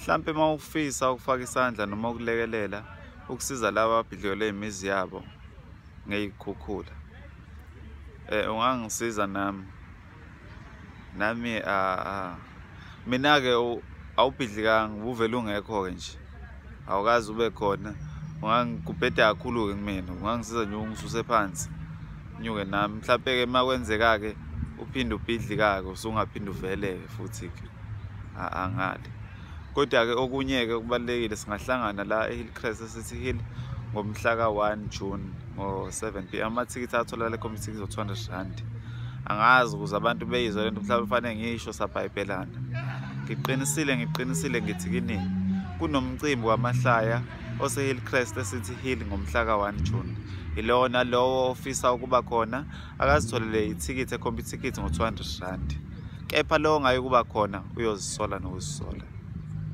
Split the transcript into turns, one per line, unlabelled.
Mhlampe uma ufisa ukufaka isandla noma ukulekelela ukusiza laba ababhidlikelwe imizi yabo ngey'khukhula, ungangisiza nami. Nami mina-ke awubhidlikanga, ubuvele ungekho-ke nje, awukaze ube khona. Ungangikubheda kakhulu-ke kumina, ungangisiza nje ungisuse phansi nyuke nami. Mhlampe-ke uma kwenzeka-ke uphinde ubhidlika-ke, usungaphinde uveleke futhi-ke angale. Kodwa-ke okunye-ke okubalulekile, singahlangana la eHillcrest City Hill ngomhla ka-1 June ngo-7 pm. Amathikithi atholakala eComputicket ngo-200 rand. Angazi ukuze abantu beyizwe lento, mhlawumbe kufanele ngisho sabhayibhelana. Ngiqinisile, ngiqinisile ngithi kinini, kunomcimbi wamahlaya ose-Hillcrest City Hill ngomhla ka-1 June. Yilowo nalowo ofisa ukuba khona akazitholele ithikithi eComputicket ngo-200 rand. Kepha lowo ongayi kuba khona uyozisola nokuzisola.